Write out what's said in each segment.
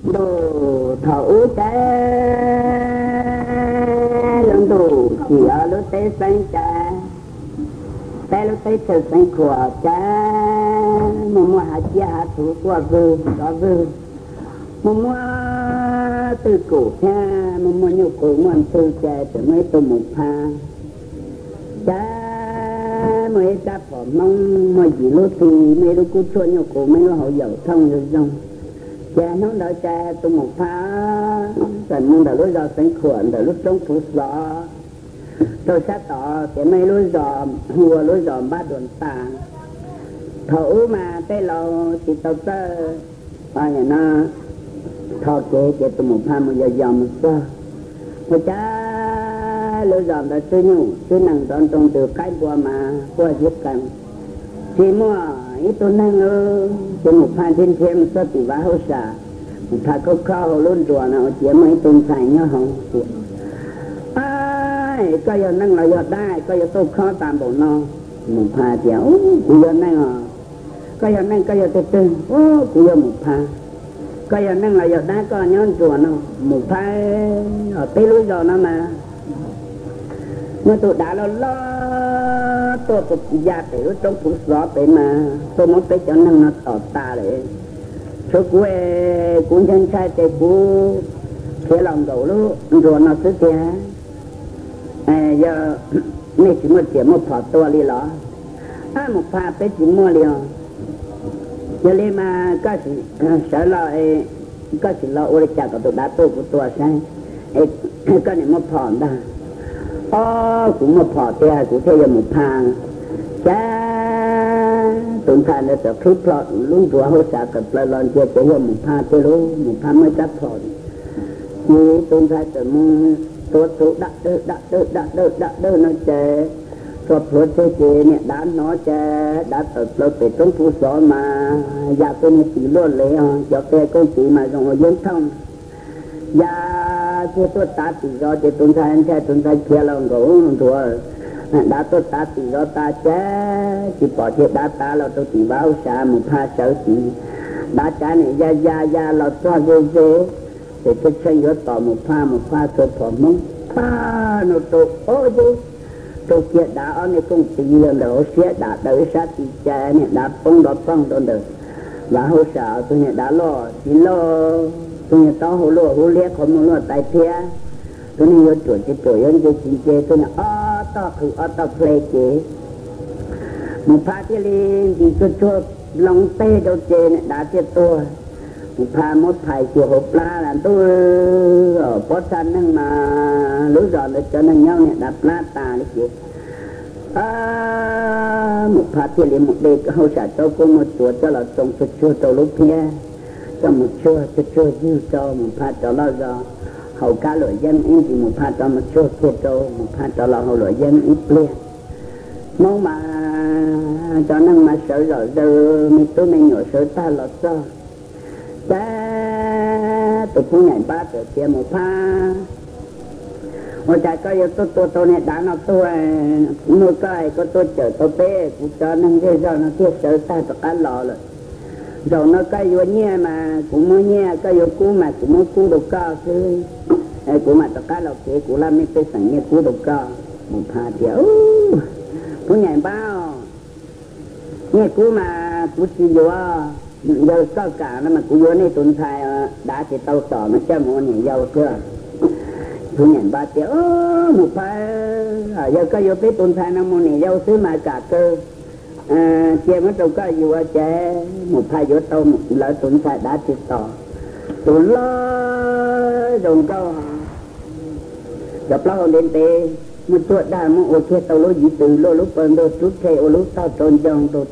Ntuj thaum ub ces lub ntuj tsim lub teb xeeb ces, peb lub teb chaws Xeev Khuam ces muaj muaj hav ciab hav txhuv quaj vwg nrov vwg, muaj muaj twj kum thiab muaj muaj nyuj qus muaj ntxhw ces txawm muaj ib tug Mus Phaj. Ces muaj ib rab phom Hmoob muaj yim lub hli, muaj ib lub kub tshuaj nyuj qus, muaj ib lub hauv yaum thooj zoo zoo. Ces hnub ntawd ces tus Mus Phaj txawm mus ntawm lub zos Xeev Khuam ntawm lub roob Phuv Xov rau sab tod, ces muaj ib lub zos hu ua lub zos Npab Duas Tas. Thaum ub mas tej laus tsis tau txawj no tho kev, ces tus Mus Phaj mus yos yos mus txog, ua cas lub zos ntawd twb nyuj twb nees nrov nroo ntws, qaib npua mas quaj zib qees, tsis muaj ib tug neeg li. Ces Mus Phaj nrhiav nrhiav mus txog tim Vaj Hauj Sam, Mus Phaj khob khob hauv lub nruas no ua ciav muaj ib tug ntxhais nyob hauv tias, Ab, koj yog neeg los yog dab koj yuav tuaj khob tas npaum no? Mus Phaj tias, Ub, kuv yog neeg os. Koj yog neeg koj yog tus twg? Ub, kuv yog Mus Phaj. Koj yog neeg los yog dab koj nyob nruas no? Mus Phaj, peb lub zos no mas muaj tus dav loj loj tuaj ya pem lub roob Phuv Xov pem mas tuaj muab peb cov neeg no tom tas lawm. Tshuav kuv, kuv ntshai ntshai ces kuv khiav los nkaum lub nruas no xwb tiag. Yog nej tsis muaj riam muaj phom tua li los? Ab, Mus Phaj, peb tsis muaj li os. Yog li mas koj sim sawv los, koj sim los ua li cas kom tus dav tuaj kuv tua saib, koj niam muaj phom ntag. Ob, kuv muaj phom tiag kuv thiaj yog Mus Phaj. Ces tus ntxhais ntawd txawm qhib plho lub nruas Hauj Sam tawm plaws los ntsia ces yog Mus Phaj tiag lauj. Mus Phaj muaj ib rab phom. Ces tus ntxhais txawm mus tuav txhuv dab dawg dab dawg dab dawg dab dawg no ces txog plhuav tseg ces niam dav hnov ces dav tawm plaws pem roob Phuv Xov mas ya tej niag tis luaj lev os, cov qia kooj tis mas zoo ua yeeb thooj. Ya kiag tuaj tav tim zos ces tus ntxhais ntshai tus ntxhais khiav los nkaum nruas. Dav tuaj tav tim zos tas ces tsis pom ces dav tav los rau tim Vaj Hauj Sam, Mus Phaj sawv tid. Dav cav niam ya ya ya los txog ze ze, ces tshee tshee yuav tom Mus Phaj, Mus Phaj txua phom Hmoob pag no rau ob yeb, rau kiag dav ob niag kooj tis los ntawm hauv siab, dav daws ib sab tis ces niag dav poob nrov poog rau ntawm Vaj Hauj Sam. Tus niag dav loj tsis loj, tus niag taub hau luaj hub liab qhov muag luaj tais thiab, tus niag yuav ruam tsis ruam yuav nce tsis nce, tus niag ob tog qhwv ob tog ple ces Mus Phaj thiaj li ntis tsuag tsuag loo teg rau ces niag dav thiaj tuag. Mus Phaj muab phais xyuas hauv plab las ntuj, pob txha neeg mas lub zos ntawd cov neeg nyob niag dav plab tas li ces Mus Phaj thiaj li mus de Hauj Sam rau kuj muag tsuav coj los tsoo tsuag tsuag rau lub phiab, coj mus tshuaj tsuag tsuag ywg rau Mus Phaj rov loj zog. Haus kab luam yeeb ib ntsis Mus Phaj rov mus tshuaj kiag rau, Mus Phaj rov los haus luam yeeb ib pliag. Hmoob mas cov neeg mas sawv zom zaws, me tub me nyuam sawv tag los txog. Ces tus Phub Nyaim Npab txawm tias Mus Phaj, ua cas koj yuav tuaj tua tau niag dav no tuag? Muaj koj es koj tuaj cawm tau peb, kuv cov neeg zej zog no thiaj sawv tag rov qab los lawm. Zaum no koj yuav nyiaj mas kuv muab nyiaj, koj yuav kub mas kuv muab kub rau koj xwb. Kuv mam rov qab los kev kuv laj mej pej xeem nyiaj kub rau koj. Mus Phaj tias, Phub Nyaim Npab, nyiaj kub mas kuv tsis yuav, yog koj kam no mas kuv yuav nej tus ntxhais dav tsis tau tom no coj mus ua niam yau xwb. Phub Nyaim Npab tias, Mus Phaj, yog koj yuav peb tus ntxhais no mus niam yau xwb mas kam kawg. Cia muab rau koj yuav ces Mus Phaj yuav tau lawv tus ntxhais dav tsis tom, tus loj zoo nkauj, cov plaub hau ntev ntev, muaj cuaj dag, muab ua kiag tau lub yiv tws luaj lub paw ntuj rub rhe ua lub tog rau ncoo rau.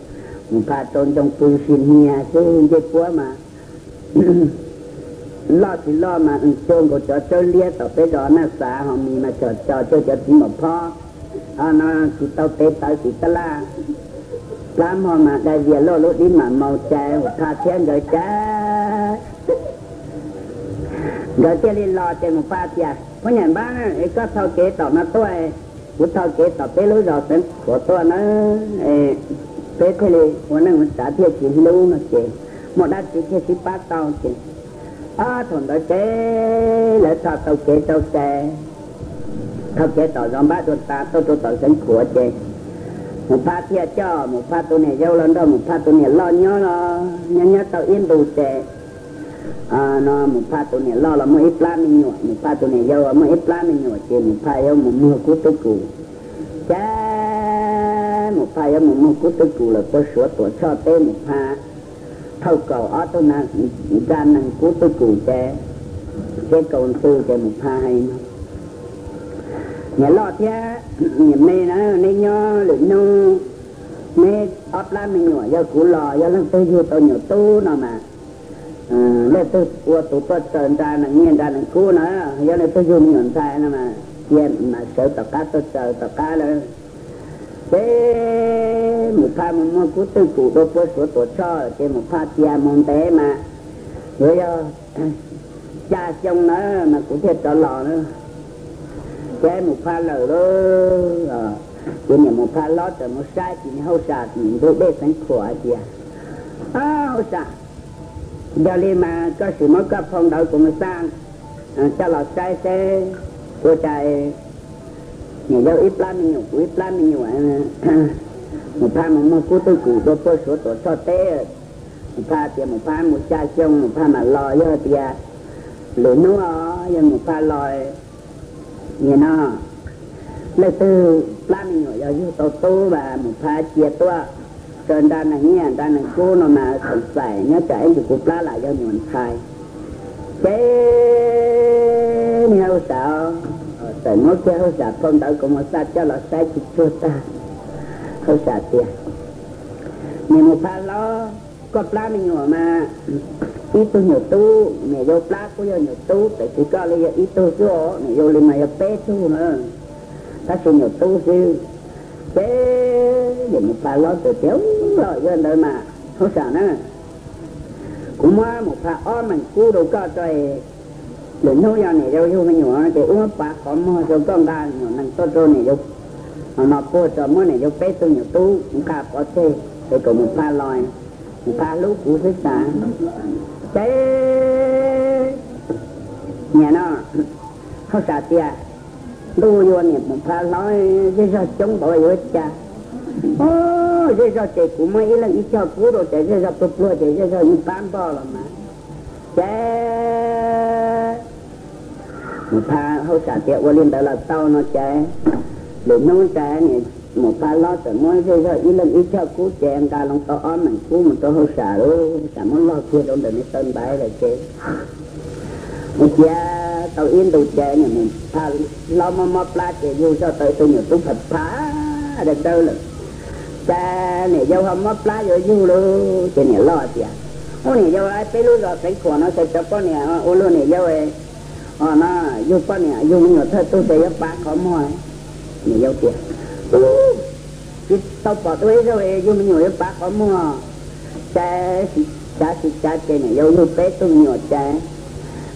Mus Phaj rau ncoo pw sim hnia xwb, ncej puab mas loj tsis loj mas cuag nkaus cov tsawb liab tom peb zos Naj Xav, ho mis mas tsom co cuag cov txiv mom phob, ho no tsis tau tev tawv tim tab laj, plab hmo mas dai vias luaj lub dib mam maus. Ces Mus Phaj thiab nkawd ces nkawd thiaj li los ces Mus Phaj tias, Phub Nyaim Npab, koj thau kev tom no tuaj, kuv thau kev tom peb lub zos Xeev Khuam tuaj na, peb thiaj li ua neej ua tsav thiaj tsis hlub no ces muaj dab tsi thiaj sib pab tau ces Ob thaum ntawd ces lawv tho tau kev rau ces, tho kev tom zos Npab Dua Tas tuaj rau tom Xeev Khuam ces Mus Phaj thiaj coj Mus Phaj tus niam yau los nrog Mus Phaj tus niam loj nyob los nyob nyob tau ib ntus ces no Mus Phaj tus niam loj los muaj ib plab me nyuam, Mus Phaj tus niam yau los muaj ib plab me nyuam ces Mus Phaj yuav mus muag kub twj kum. Ces Mus Phaj yuav mus muag kub twj kum lawm puag Suav Tuam Tshoj teb, Mus Phaj thauj kaum ob tug nra nees kub twj kum ces, ces kaum ntxhw ces Mus Phaj hais no, niam loj thiab niam me na, neb nyob lwm hnub neb ob plab me nyuam yog kuv los yog leej twg yug tau nyuam tub no mas, leej twg ua tus tuaj tsaws nra nees nyiaj nra nees kub na, yog leej twg yug me nyuam ntxhais no mas cia mas sawv tom qab tuaj tsaws tom qab lawm. Ces Mus Phaj mus muag kub twj kum dua puag Suav Tuam Tshoj ces Mus Phaj cia mus ntev mas yuav yog xya xyoo na mas kuv thiaj rov los na. Ces Mus Phaj lawm lauj, ces niam Mus Phaj hlob txawm mus saib ces niag hauj sam nim ntug dej Xeev Khuam hais tias, Hauj sam, yog li mas koj sim muab koj phau ntawv kuv mus xa coj los saib seb ua cas niam yau ib plab me nyuam kuv ib plab me nyuam, Mus Phaj mus muag kub twj kum dua puag Suav Tuam Tshoj teb. Mus Phaj tias Mus Phaj mus xya xyoo Mus Phaj mam los, yog tias lwm hnub yog Mus Phaj los nim no leej twg plab me nyuam yog yug tau tub mas Mus Phaj cia tuaj tsaws nra nees nyiaj nra nees kub no mas xoom xaim nyob tsam ib ntsis kuv plab lam yog nyuam ntxhais. Ces niag hauj sam txawm muab kiag hauj sam phau ntawv kuv mus xa coj los saib tsis tsuag tag. Hauj sam tias, niam Mus Phaj hlob, koj plab me nyuam mas ib tug nyuam tub, niam yau plab kuj yog nyuam tub, tiam sis koj li yog ib tug xwb os, niam yau li mas yog peb tug na, tab sis nyuam tub xwb. Ces niam Mus Phaj hlob txawm tias, Yog ntawd mas hauj sam na, kuv muab Mus Phaj ob meem kub rau koj tso, lwm hnub yog niam yau yug me nyuam ces wb muab pav qhov muag rau koj nqa nyuam nees tuaj rau niam yau no puag tso, muab niam yau peb tug nyuam tub nqa pov tseg es kom Mus Phaj los, Mus Phaj hlub kuv xwb tas. Ces niam no hauj sam tias, Ntuj, yuav niam Mus Phaj hlob zej zog coob npaum yuav cas? Zej zog ces kuv muab ib leeg ib choj kub rau ces zej zog pluag pluag ces zej zog yeej pab npog los mas. Ces Mus Phaj hauj sam tias, Ua li ntawd los tau no ces lwm hnub ces niam Mus Phaj hlob txawm muab zej zog ib leeg ib choj kub ces nqa loo tau ob meem kub mus rau hauj sam lauj, hauj sam muab log kiag rau ntawm nws taw ntaiv lawm ces mus cia tau ib ntus ces niam Mus Phaj hlob mob mob plab ces yug zoj tau tus nyuam tub phav phav dawb dawb lawm. Ces niam yau ho mob plab yuav yug lauj, ces niam loj tias, Ub, niam yau, peb lub zos Xeev Khuam no ces cov poj niam ua luag niam yau no yug poj niam yug me nyuam thawj tug ces yuav pav qhov muag. Niam yau tias, Ub, tsis tau pom dua ib zaug yug me nyuam yuav pav qhov muag. Ces tsis cav tsis cav ces niam yau yug peb tug me nyuam ces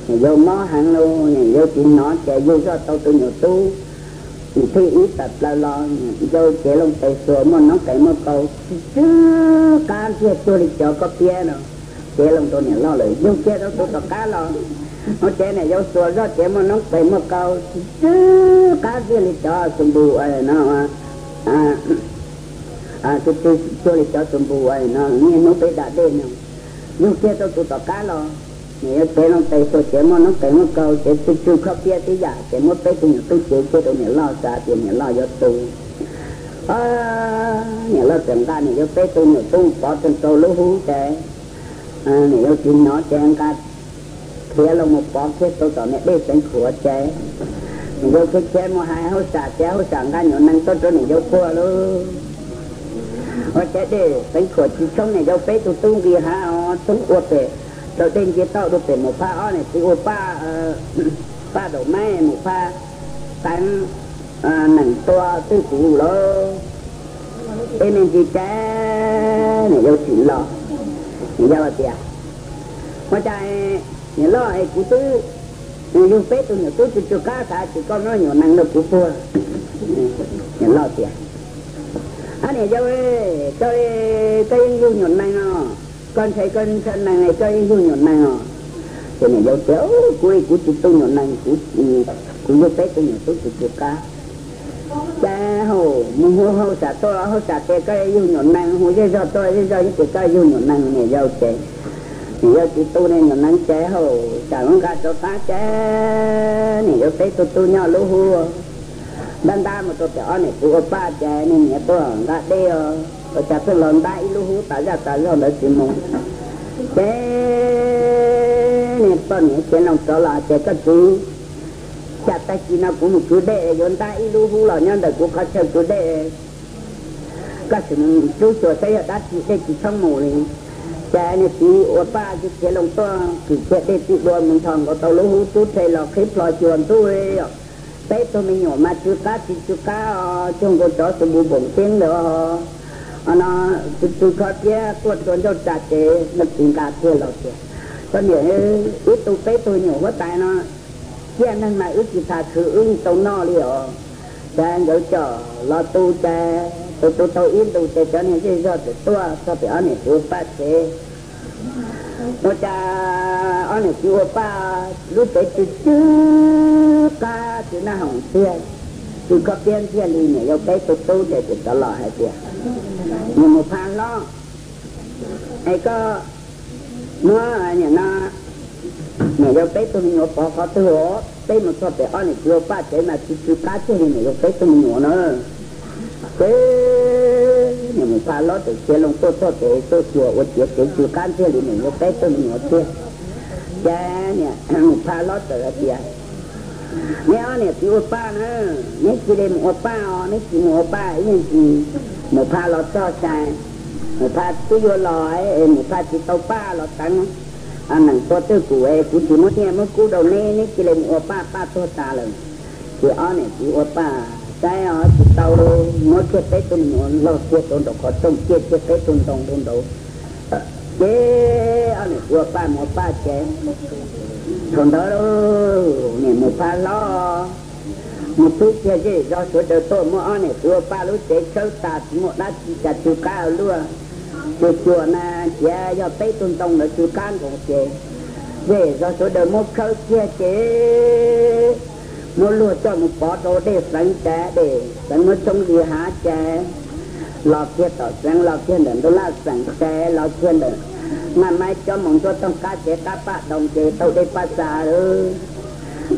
niam yau mob heev lauj, niam yau tsis hnov ces yug zoj tau tus nyuam tub. Nws thij ib tawm plaws los, niam yau cev loo tes xuas muaj noob qes muaj kaus, tsw tsw qab ntsiag cuag li cov kob piab no. Cev loo rau niam loj lawm, yug kiag rau tus tom qab los, ua ces niam yau xuas zoj cev muaj noob qes muaj kaus, tsw tsw qab ntsiag li cov xus npus no, tsw tsw cuag li cov xus npus no niaj hnub peb da dej no. Yug kiag rau tus tom qab los, niam yau cev loo tes xuas cev muaj noob qes muaj kaus, cev tsw tsw khob piab tib yam, ces muab peb tug nyuam tub cev kiag rau niam loj, xav tias niam loj yuav tu. Niam loj txawm nqa niam yau peb tug nyuam tub pov rau lub hub ces niam yau tsis hnov ces nqa khiav los mus pov kiag rau tom niam dej Xeev Khuam ces niam yau khiav khiav mus hais hauj sam ces hauj sam nqa nyuam nees tuaj rau niam yau puag lauj. Ua ces dej Xeev Khuam tsis tshoob niam yau peb tug tub nqis hav, tshoob ua pem raws dej ncia tauj rau pem Mus Phaj ob niam txiv ua paj, paj daum maib Mus Phaj teev nees tua twj kum lauj. Ib me ntsis ces niam yau tsim los, niam yau tias, Ua cas niam loj es kuv twb yug peb tug nyuam tub tsw tsw qab xav tsis koj muab nyuam nees rau kuv puag? Niam loj tias, Ab niam yau, koj, koj yeej yug nyuam nees os, koj ntshe koj ntshaw nees koj yeej yug nyuam nees os. Ces niam yau tias, Kuv, kuv tsis tu nyuam nees, kuv yug peb tug nyuam tub tsis tsw qab. Ces hauj mus hu hauj sam tuaj, hauj sam tias, Koj yug nyuam nees. Hu zej zog tuaj, zej zog yeej tias koj yug nyuam nees. Niam yau ces, niam yau tsis tu nyuam nees ces hauj sam lub nqa rov qab ces niam yau peb tug tub nyob lub hub ntab ntab mus rau pem ob niam txiv ua paj ces niag niam tuaj nqa dej os, ua cas pheej los ntab ib lub hub tas zaj tas zog ntawd tsis mus. Ces niag poj niam khiav loo rov los hais tias, Koj txiv, xya tag kis no kuv mus kwv dej yuav ntab ib lub hub los nyob ntawm kuv qhov chaw kwv dej, koj sim mus rub xyuas saib yog dab tsi dej tsis tshoob mus li. Ces niag txiv ua paj khiav loo tuaj kwv kiag dej txij dua mus nthos nkaus tau lub hub rub rhe los qhib plho xyuas ntuj, peb tug me nyuam mas tsw qab tsis tsw qab os, cuag nkaus tsov xu npu npoom xeeb ntawd os. No tsw tsw khob piab quaj rua ncauj tsa ces niag txiv nqa kiag los tias, Koj niam, wb tu peb tug me nyuam huab tais no ciaj neeg mas wb tsis tas khwv wb yeej tau noj li os. Ces nkawd coj los tu ces tus tu tau ib ntus ces cov niag zej zog txawm tuaj txog pem ob niam txiv ua paj tsev. Ua cas ob niam txiv ua paj lub tsev tsw tsw qab tsw nab hoom ntxiag, tsw khob piab ntxiag li. Niam yau peb tug tub ces txawm rov los hais tias, Niam Mus Pha hlob, es koj muab niam no, niam yau peb tug me nyuam pov qhov twg os? Peb mus txog pem ob niam txiv ua paj tsev mas tsw tsw qab kiag li niam yau peb tug me nyuam na. Ces niam Mus Pha hlob txawm khiav loo tuaj txog ces tuaj xyuas ua ciav tsev tsw qab ntxiag li niam yau peb tug me nyuam tiag. Ces niam Mus Pha hlob txawm hais tias, Neb ob niam txiv ua paj na, neb cia li mus ua paj os, neb tsis mus ua paj ib yam li Mus Pha los txog ces Mus Pha twb yuav los, Mus Pha tsis tau paj los teev nees tua twj kum es kuv tsis muab nyiaj muab kub rau neb, neb cia li mus ua paj, paj tuag tas lawm. Ces ob niam txiv ua paj saib os tsis tau, muab kiag peb tug me nyuam laug kiag rau nraum qhov rooj, ciaj kiag peb tug ntoo rau nraud. Ces ob niam txiv ua paj mus ua paj ces thaum ntawd niam Mus Pha hlob mus twb kiag zej zog sawv daws tuaj muab ob niam txiv ua paj lub tsev tshawb tas tsis muaj dab tsi cas tsw qab ua luaj. Xyuas xyuas na, tias yog peb tug ntoo ntawd tsw qab nkaus ces zej zog sawv daws muab khawb kiag ces muab luag coj mus pov rau dej xeev ces dej xeev muab tshoob li hav ces los kiag tom xeev, los kiag ntawm ntuj laj xeem ces los kiag ntawm Naj Maib Cob Moos Ntsuab Toog qab tsev qab paj doo ces tau dej paj xa lawm.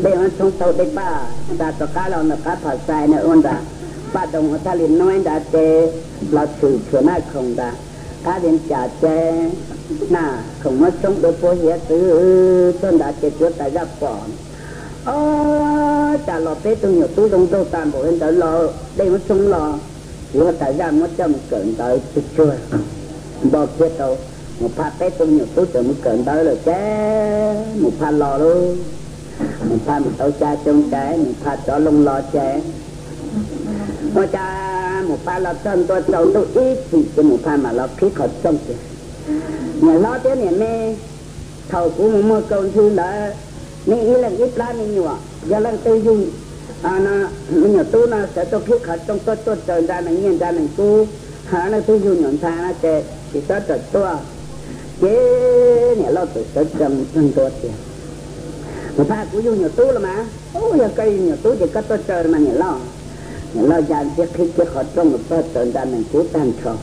Dej muab tshoob tau dej paj xa rov qab los ntawm qab Phas Xais na, ua ntawm paj doo ua thaj li nuaib ntawd ces los tshwm Tshua Naj Khoom ntawd qab Vias Cas ces Naj Khoom muab tshoob dua puag hiav txwv txog ntawd ces tsuav tas zaj pom. Ob, cas los peb tug me nyuam tub zoo nraug tas npaum li ntawd los dej muab tshoob los, tsis tas zaj muab coj mus kawm ntawv tsuag tsuag. Npo kiag rau Mus Pha peb tug me nyuam tub txawm mus kawm ntawv lawm ces Mus Pha los lauj. Mus Pha mus tau xya xyoo ces Mus Pha rov loo los ces ua cas Mus Pha los txog ntua tsaus ntuj ib chim ces Mus Pha mam los qhib qhov rooj tias, Niam hlob thiab niam me, thaum kuv mus muag kaus ntxhw ntawd, neb ib leeg ib plab me nyuam, yog leej twg yug me nyuam tub no sawv tuaj qhib qhov rooj tuaj tuaj tsaws nra nees nyiaj nra nees kub, ho leej twg yug nyuam ntxhais no ces tsis txhob rawm tuaj. Ces niam loj txawm sawv tsees mus txog ntua tias, Mus Pha, kuv yug nyuam tub los mas. Yog koj yug nyuam tub ces koj tuaj tsaws mas niam loj. Niam loj ya ntxiag qhib kiag qhov rooj mus txog tsaws nra nees kub tag nrho.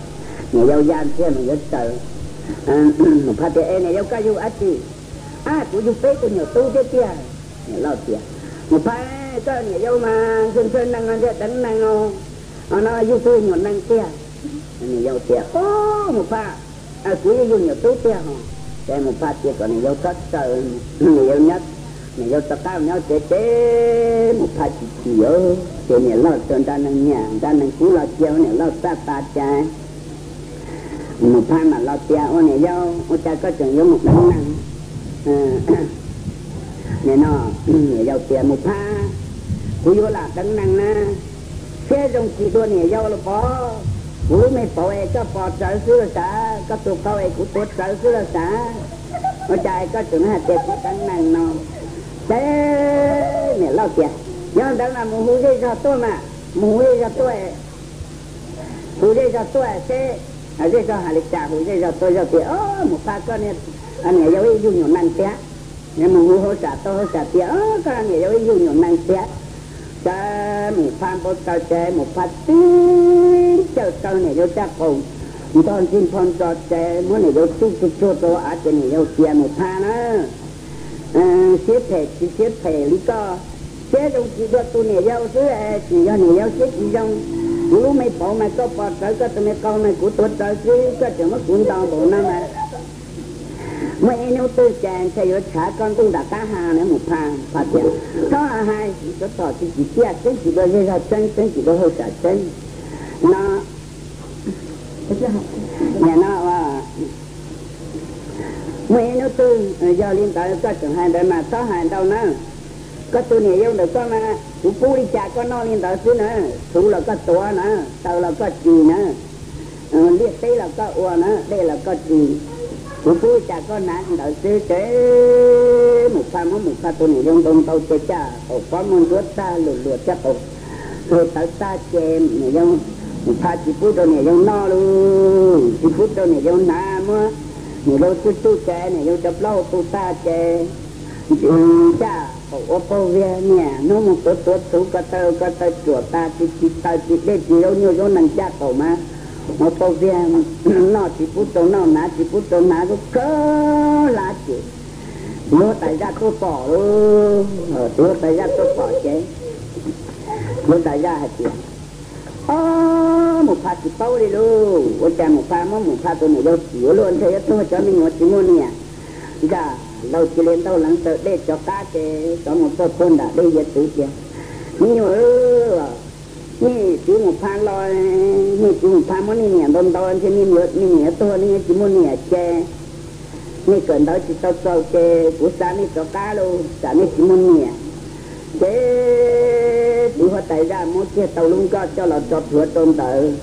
Niam yau ya ntxiag mus yuav tsaws. Mus Pha tias, Es niam yau, koj yug dab tsi? Ab, kuv yug peb tug nyuam tub thiab tiag. Niam loj tias, Mus Pha, koj niam yau mas ntshaw ntshaw nees, ntshaw deev nees os, no yug tug nyuam nees tiag. Niam yau tias, Mus Pha, kuv yeej yug nyuam tub tiag hos. Ces Mus Pha tias kom niam yau txhob tsaws, niam yau nyob, niam yau rov qab nyob tsev ces Mus Pha tsis chim. Ces niam loj tsaws nra nees nyiaj nra nees kub los cia niam loj txaj tas ces Mus Pha mam los tias, Ua niam yau, ua cas koj tseem yuav mus deev nees? Nim no niam yau tias, Mus Pha, kuv yuav lam deev nees na, siab zoo tsis dua niam yau los pov. Kuv lub me pauv es koj pov tsawv xwb los sav, koj tus qau es kuv tuav tsawv xwb los sav, ua cas koj tseem hais tias kuv deev nees no? Ces niam loj tias, Yog ntawd mas mus hu zej zog tuaj mas, mus hu zej zog tuaj, hu zej zog tuaj seb zej zog hais li cas. Hu zej zog tuaj zoj tias, Mus Pha, koj niam yau ib yug nyuam nees tiag. Mus hu hauj sam tau, hauj sam tias, Koj niam yau ib yug nyuam nees tiag. Ces Mus Phaj npau taws ces Mus Phaj tib cawm taw niam yau caj qaum, ntog ntsig nphau ntsos ces muab niam yau tsuj tsuag tsuag rau av ces niam yau tias, Mus Phaj na, siab phem tsis siab phem li koj, siab zoo tsis dua tus niam yau xwb es tsis yog niam yau siab tsis zoo. Kuv lub me pauv mas koj pom rawv, koj tus me qau mas kuv tuav rawv xwb, koj tseem muab kuv ntaus npaum no mas muaj ib hnub twg ces ntshe yuav tshav koj ntuj nram qab ha na Mus Phaj. Phaj tias, Txhob hais, txhob tom tsis tsim tiaj, tseeb tsis dua zej zog tseeb, tseeb tsis dua hauj sam tseeb no. Nim no muaj ib hnub twg yog li ntawd koj tseem hais ntawd mas txhob hais ntau na. Koj tus niam yau ntawm koj mas kuv pub li cas koj noj li ntawd xwb na. Txhuv los koj tuav na, taws los koj ris na, liaj teb los koj ua na, dej los koj ris. Kuv pub li cas koj hnav li ntawd xwb. Ces Mus Phaj muab Mus Phaj tus niam yau ntaus ntaus ces caj qaum pob muag ntsuab tag, luam luam caj qaum hlua tawv tag ces niam yau, Mus Phaj tsis pub rau niam yau noj lauj, tsis pub rau niam yau hnav, muab niam yau tsuj tsuj ces niam yau cov plaub hau tu tag ces caj qaum ua paug viag, niam hnub mus tuav tuav txhuv ko taw ko taw ruam tas, tsis tsis taws tsis dej tsis zaub nyuj zaub nees caj qaum mas ua paug viag, noj tsis pub rau noj, hnav tsis pub rau hnav, khaub hlab ces tus huab tais zaj tuaj pom lauj. Tus huab tais zaj tuaj pom ces tus huab tais zaj hais tias, Ob, Mus Phaj tsis paub li lauj, ua cas Mus Phaj muab Mus Phaj tus niam yau xiv ua luaj, ntshe yuav tuag cov me nyuam tsis muaj niam. Zaj laug cia li ntaug leev taw dej tsov qab ces tsov mus txog puag nram dej hiav txwv tias, Me nyuam, nej txiv Mus Phaj los, nej txiv Mus Phaj muab nej niam ntaus ntaus, ntshe nej niam yuav tuag, nej yuav tsis muaj niam ces nej kawm ntawv tsis tau txaus ces kuv xa nej rov qab lauj, tsam nej tsis muaj niam. Ces tus huab tais zaj muab kiag tau lub nkoj coj los tso plhuav rau ntawd,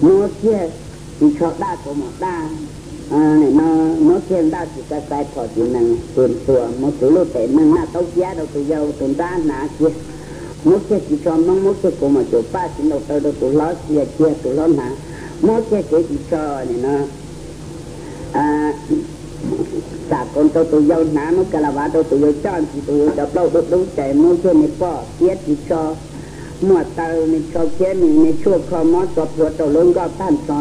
muab kiag ris tsho daj kaus mom daj, muab kiag ntaj tsis ka xais phom tsis nees tus ntxuas, muab txwv lub tes nees naj taub kiab rau tus yau tus nrab hnav kiag, muab kiag ris tsho Hmoob, muab kiag kaus mom caum paj tsis ntaus taw rau tus hlob xia kiag tus hlob hnav, muab kiag kev ris tsho nim no xam kaus rau tus yau hnav, muab ka la vav rau tus yau coj ntsis, tus yau cov plaub dub dub ces muab kiag me poj kiab ris tsho, muaj taw me tsho kiab mis me tshuaj kho mob tso plhuav rau lub nkoj tag nrho.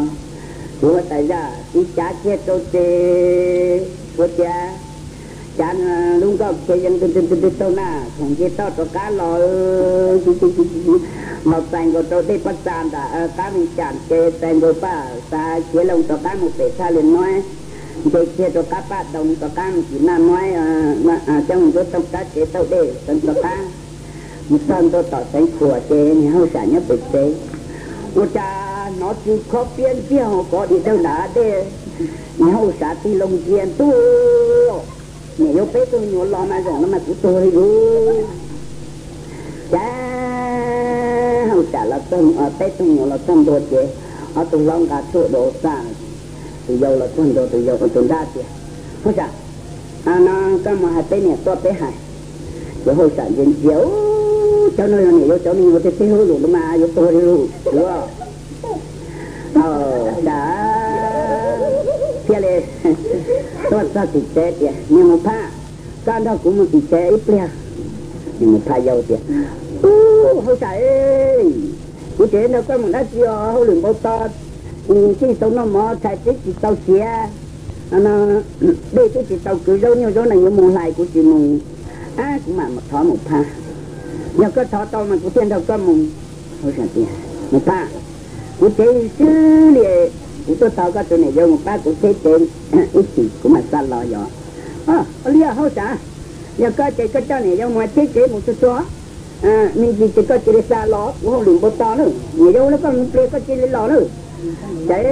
Tus huab tais zaj tib cav kiag rau ces suav tias cav lub nkoj khiav yees ntws ntws ntws taug na, khoom nce toj rov qab los, los txais nkaus rau dej pob txha ntawm qab Vees Cas ces txais nkaus paj xav khiav loo rov qab mus pem thaj li nuaib, nce kiag rau qab paj doo rov qab mus tim Naj Nuaib, coj mus ntsuab tooj kab tsev tauj dej xeev rov qab mus txog ntua tom xeev Khuam ces niag hauj sam nyob pem tsev. Ua cas hnov tsw khob piab ntxiag ho kov dim dawg nram dej. Niag hauj sam tig loo ntsia ntuj, niam yau peb tug me nyuam los mas zaum no mas kuv tuag li lauj. Ces hauj sam los txog, peb tug me nyuam los txog ntua ces ob tug hlob nqa tshuaj rau xaj, tus yau los txog ntua tus yau tus nrab tias, Hauj sam, no koj mus hais peb niam tuaj peb hais. Ces hauj sam ntsia ntsia, Cov no yog niam yau cov me nyuam tiag tiag lauj, mas yuav tuag li lauj. Hauj sam thiaj li tuaj txog tim tsev tias, Niag Mus Phaj, koj nrog kuv mus tim tsev ib pliag. Niag Mus Phaj yau tias, Ub, hauj sam, kuv tseem nrog koj mus dab tsi os, hauj lwm npau taws, txij tau noj mov tshais twb tsis tau siav, dej twb tsis tau kwv, zaub nyuj zaub nees yuav mus hlais kuv tsis mus. Ab, kuv mam thov Mus Phaj, yog koj thov tau mas kuv thiaj nrog koj mus. Hauj sam tias, Mus Phaj, kuv tsev xwb li, kuv tuaj thov koj tus niam yau mus pab kuv cheb tsev ib chim kuv mam xa los yom. Ua li hauj sam, yog koj ces koj coj niam yau mus cheb tsev mus txog txog me ntsis ces koj cia li xa los, kuv hauj lwm npau taws na. Niam yau los koj mus pliag koj cia li los na. Ces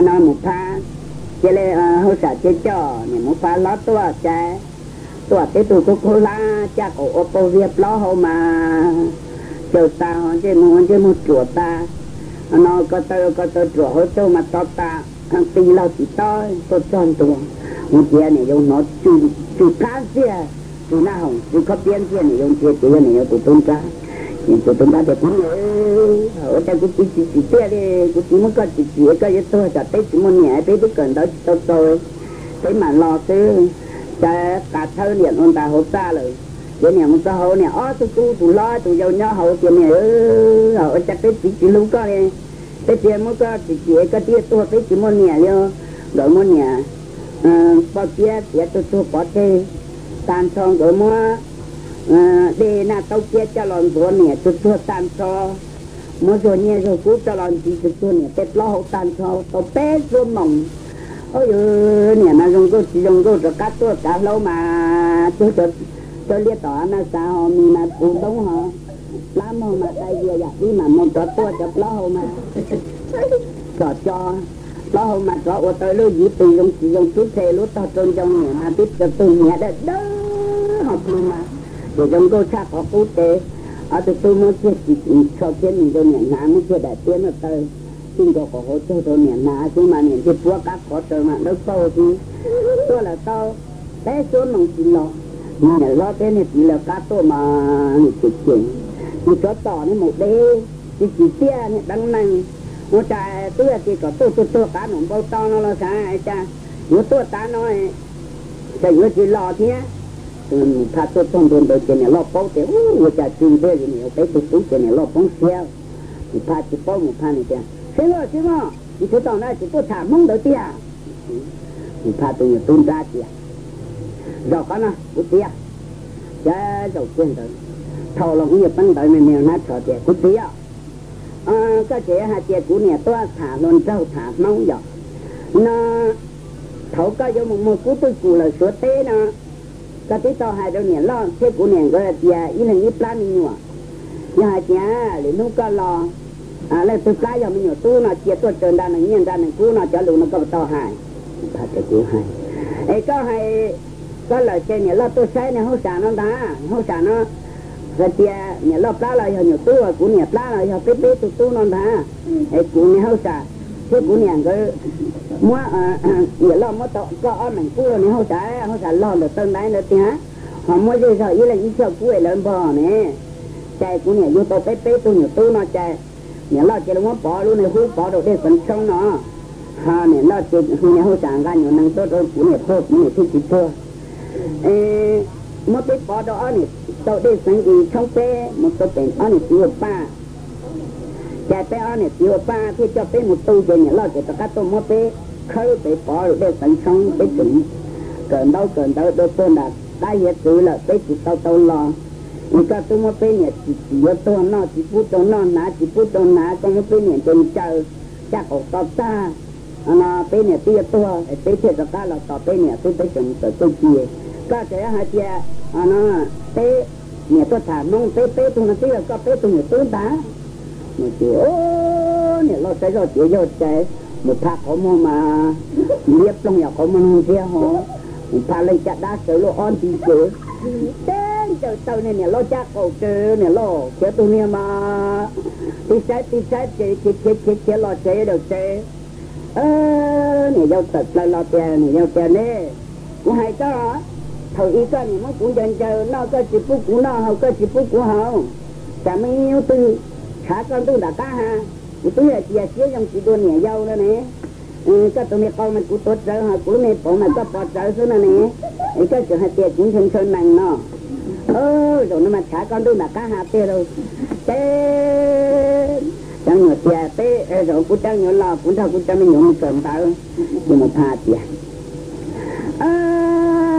no Mus Phaj cia li, hauj sam thiaj coj niam Mus Phaj hlob tuaj ces tuaj peb tug khaub khaub hlab caj qaum ua paug viag plaub hau mas caws tas ho ntsej muag ua ntsej muag ruam tas, no ko taw ko taw ruam hauv caug mas to tas, qi laug tsis tob tuaj txog ntua. Mus tias niam yau hnov tsw qab ntxiag, tsw naj hoom tsw khob piab ntxiag, niam yau ntsia tias yog niam yau tus tub nrab. Niam tus tub nrab tias, Kuv niam, ua cas kuv txiv tsis tsim tiaj li, kuv txiv muab koj tsim tsim koj yuav tuag, tsam peb tsis muaj niam, peb twb kawm ntawv tsis tau txaus, peb mam los xwb. Cas qav thawb niam ua ntais hauv txaj lawm. Ces niam mus txog hauv, niam ob tug tub, tus hlob tus yau nyob hauv tias, Niam, ua cas peb txiv tsis hlub koj li? Peb txiv muab koj tsis tsim es koj twb tuag, peb tsis muaj niam li. Nkawd muab niam poj thiab txiv tuag tuag pov tseg tag nrho, nkawd muab dej naj taub kiab coj los ntxuav niam tuag tuag tag nrho, muab zog nyiaj zog kub coj los ntxiv tuag tuag niam tej plaub hau tag nrho tau peb xuab moos. Au, yog niam mas zoo nkauj tsis zoo nkauj rov qab tuaj kav hlaub mas cuag cov liab tom naj xav ho mis mas puv ntoob ho plab mog mas dai dias yam ib mas mus rov tuaj cov plaub hau mas txom co, plaub hau mas rov ua tau lub yiv pis zoo tsis zoo tub phe lub tog rau ncoo niam mas twb txawm tug niam dawb dawb ho pw mas ces zoo nkauj tshaj qhov qub ces ob tug tub muab kiag tsis tsho thiab mis rau niam hnav, muab kiag daim tiab noj taw tij nkaus qhov hauv caug rau niam hnav xwb mas niam ntsej puab qab qhov raws mas dawb paug xwb. Tuaj lawm tau peb xuab moos tsis los, niam hlob thiab niag txiv lawv qab tuaj mas nws cem cem, nws tsov tom niag maum deb, tsis tsim txiaj niag deev neeg. Ua cas twb yog tias kom tuaj tuag tuag qab nraum npau taws no los sav, cas yuav tuaj tav no, cas yuav tsis los thiab. Mus Phaj tuaj txog ntua ntawd ces niam loj paub tias ua cas tsw ntiag li, niam yuav peb tug tub ces niam loj poob siab. Mus Phaj tsis paub, Mus Phaj nws tias, Sib mog, sib mog, tsis txhob tom na, tsis tuaj tham Hmoob ntawd tiag. Mus Phaj tus nyuam tub nrab tias, Zaum qhov no kuv txiv, cas zaum kiag ntawd, thaum los kuv nyuam peeb ntawd me me hnab tsho tias, Kuv txiv, koj tseem hais tias kuv niam tuaj tham hluas nraug tham Hmoob yom? No thaum koj yuav mus muag kub twj kum lawm Suav teb no, koj twb tau hais rau niam loj thiab kuv niam nkawd hais tias ib leeg ib plab me nyuam. Yog hais tias lwm hnub koj los, leej twg plab yog me nyuam tub no cia tuaj tsaws nra nees nyiaj nra nees kub no, cov lus no koj puas tau hais? Kuv hais. Es koj hais, koj lawm ces niam loj tuaj saib niag hauj sam no ntag, niag hauj sam no hais tias niam loj plab los yog nyuam tub, kuv niam plab los yog peb peb tug tub no ntag. Es kuv niag hauj sam thiab kuv niam nkawd muab, niam loj muab tau koj ob meem kub rau niag hauj sam, hauj sam log ntawm taw ntais ntawd tiag, ho muab zej zog ib leeg ib choj kub es lawv npog ne. Ces kuv niam yug tau peb peb tug nyuam tub no ces niam loj cia li muab pov lub niag hub pov rau dej Xeev Tshoob no. Ho niam loj ces hu niag hauj sam nqa nyuam nees tuaj rau kuv niam puag, kuv niam thiaj tsis tuag. Muab peb pov rau ob niam, tau dej Xeev Tshoob peb mus rau pem ob niam txiv ua paj. Ces peb ob niam txiv ua paj thiaj coj peb mus tu, ces niam loj ces rov qab tuaj muab peb khawb pem pov rau dej Xeev Tshoob, peb tseem kawm ntaub kawm ntawv dua tuag nram qab hiav txwv lawm peb tsis tau tau los. Es koj twb muab peb niam tsis, tsis yuav tuag noj, tsis pub rau noj hnav, tsis pub rau hnav, koj muab peb niam ncaws ncaws, caj qaum to tag no peb niam twb yuav tuag, peb thiaj rov qab los tos peb niam xwb, peb tseem mus tawm txuj ci. Koj tseem hais tias no peb niam tuaj tham Hmoob, peb peb tug no twb yog koj peb tug nyuam tub ntag. Ces niam loj saib zoj tias yog ces, Mus Phaj qhov muag mas liab ploog yam qhov muag nug ntxiag ho, Mus Phaj leej caj dab sawv luaj ob nti ces teb ncaws taw niag niam loj caj qaum tsaws, niam loj khiav tus niag mas tig saib tig saib ces khiav khiav khiav khiav los tsev daws tsev. Niam yau tawm plaws los tias, niam yau tias ne, kuv hais koj, thaum ub koj niam muab kuv ncaws ncaws noj, koj tsis pub kuv noj, haus koj tsis pub kuv haus, tsam muaj ib hnub twg tshav koj ntuj nram qab ha, kuv twb hais tias siab zoo tsis dua niam yau no ne. Koj tus me qau mas kuv tuav rawv, ho kuv lub me paum mas koj pov rawv xwb no ne. Es koj tseem hais tias kuv ntshaw ntshaw nees no. Zaum no mas tshav koj ntuj nram qab ha tiag lauj. Ces cov nyuam tias peb, zaum kuv coj nyuam los kuv nrog kuv cov me nyuam mus kawm ntawv. Ces Mus Phaj tias,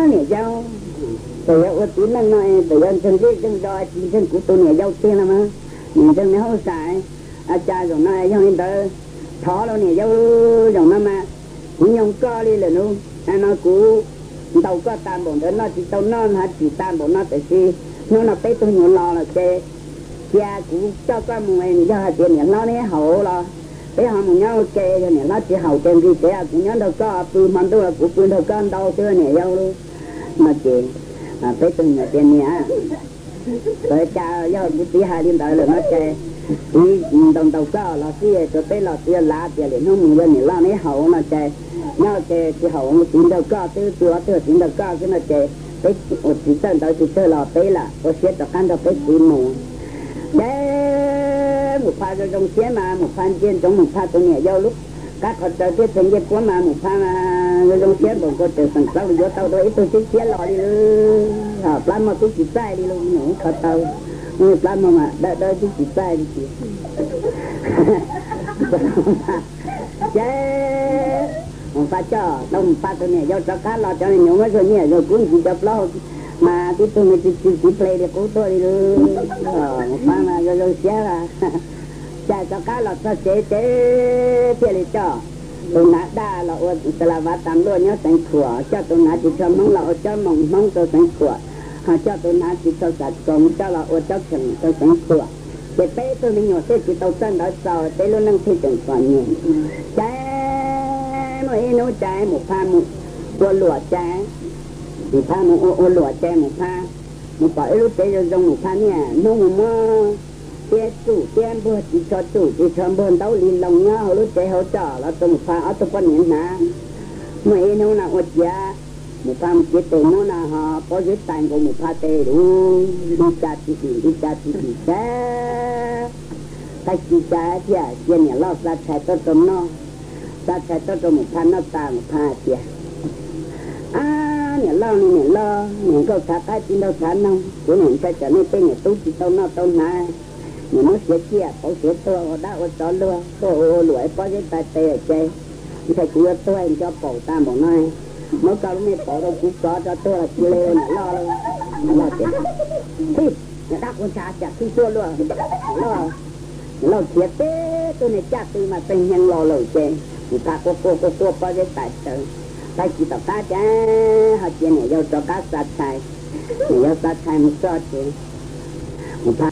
niam yau, txawm yuav ua txiv neej no txawm yuav ntseeg zej ntseeg zos tsis ntseeg kuv tus niam yau tiag no mas, niam ntseeg niag hauj sam. Cas zaum no yog li ntawd, thov lauj niam yau, zaum no mas kuv nyoo koj li lawm lauj. No kuv ntaus koj tas npaum ntawd noj tsis tau noj, hnav tsis tas npaum no, tiam sis hnub no peb tug nyuam los lawm ces cia kuv coj koj mus, yog hais tias niam hlob neb haus los peb ho mus nyob ua ke, yog niam hlob tsis haus ces nqis tsev, kuv nyob nrog koj pw, hmo ntuj los kuv pw nrog koj ntau xwb niam yau. No ces peb tug nyuam tias niam, txawm cas yog kuv txiv hais li ntawd lawm no ces kuv ntaus ntaus koj los xij, rau peb los txiv lav tias lwm hnub mus yog niam loj neb haus no ces nyob ua ke tsis haus, kuv txiv nrog koj xwb, pw ob tug txiv nrog koj xwb no ces peb ua txiv txawj ntawv tsis tsawg los peb lam ua siab rov qab nrog peb txiv mus. Ces Mus Phaj zoo zoo siab mas Mus Phaj ntsia ntsoov Mus Phaj tus niam yau lub qab qhov rawv thiab txhais ncej puab mas Mus Phaj zoo zoo Siab npaum nkaus tseem xeem plaub los yuav tau dua ib tug tshiab tshiab los li lauj. Plab muag twb tsis txaij li lauj, me nyuam kho tau, plab muag mas dawb dawb twb tsis txaij li tiag. Ces Mus Pha coj tau Mus Pha tus niam yau rov qab los, cov me nyuam muab zog nyiaj zog kub ntxiv cov plaub hau mas tib tug me txiv txiv txiv ple li qub tuaj li lauj. Mus Pha mas zoo zoo siab a. Cas rov qab los txog tsev ces thiaj li coj tus hnav daj los ua xa la vas tas npluaj nyob Xeev Khuam, coj tus hnav ris tsho Hmoob los ua cob moos Hmoob rau Xeev Khuam, ho coj tus hnav ris tsho xam koos coj los ua cob kheem rau Xeev Khuam. Ces peb tug me nyuam thiaj tsis tau txawj ntawv txaus, peb lub neej thiaj tseem txom nyem. Ces muaj ib hnub ces Mus Pha mus ua luam ces, Mus Pha mus ua ua luam ces Mus Pha mus pom ib lub tsev zoo zoo, Mus Pha niaj hnub mus muab tiab tsuj tiab npuag, ris tsho tsuj ris tsho npuag ntaub li loo nyob hauv lub tsev hauv coj los rau Mus Pha ob tug poj niam hnav. Muaj ib hnub no ua ciav Mus Pha mus txiav tes muab no ho pob zeb tais nkaus Mus Pha tes lub, nti cas tsis dim nti cas tsis dim ces tab sis cas thiaj cia niam loj xa tshais tuaj rau noj. Xa tshais tuaj rau Mus Pha noj tas Mus Pha hais tias, Ab, niam loj ne niam loj, niam nkauj txhav qaib txiv nraug txhav noog, kuv niam ntshai tsam nej tej niam tub tsis tau noj tau hnav, niam muab siav ciaj pauv siav tuag ua dab ua tsov luag, tuaj ua ua luam pob zeb tais tes ces ntshai kuv yuav tuag nco paum tas npaum no, muab koj lub me paum rau kuv tsov tso tuag los cia li niam loj lauj. Niam loj tias, Thij, niam dab quav ntshav, cas thij tuaj luaj. Niam loj, niam loj khiav tib tug niag caj tw mas txeeg nyeeg los lawm ces Mus Pha quaj quaj quaj quaj pob zeb tais tsawv. Tag kis tom qab ces ho cia niam yau rov qab xa tshais. Niam yau xa tshais mus txog ces Mus Pha